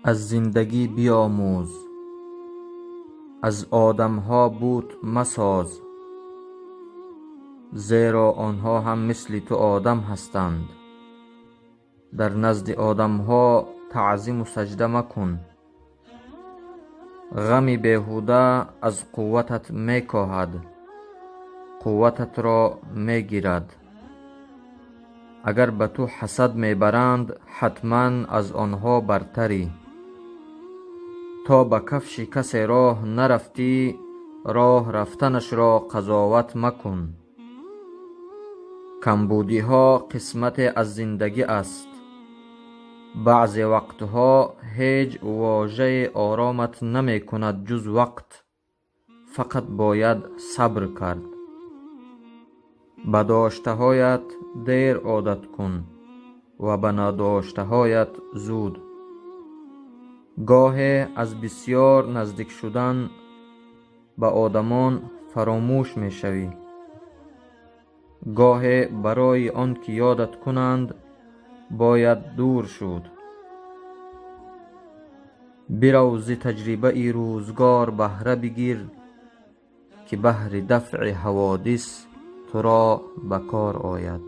Аз зиндагӣ биомӯз. Аз одамҳо бут масоз, зеро онҳо ҳам мисли ту одам ҳастанд. Дар назди одамҳо таъзиму саҷда макун. Ғами беҳуда аз қувватат мекоҳад, қуввататро мегирад. Агар ба ту ҳасад мебаранд, ҳатман аз онҳо бартарӣ. То ба кафши касе роҳ нарафтӣ, роҳ рафтанашро қазоват макун. Камбудиҳо қисмате аз зиндагӣ аст. Баъзе вақтҳо ҳеҷ вожае оромат намекунад, ҷуз вақт. Фақат бояд сабр кард. Ба доштаҳоят дер одат кун ва ба надоштаҳоят зуд. Гоҳе аз бисьёр наздик шудан ба одамон фаромӯш мешавӣ. Гоҳе барои он ки ёдат кунанд, бояд дур шуд. Бирав, зи таҷрибаи рӯзгор баҳра бигир, ки баҳри дафъи ҳаводис туро ба кор ояд.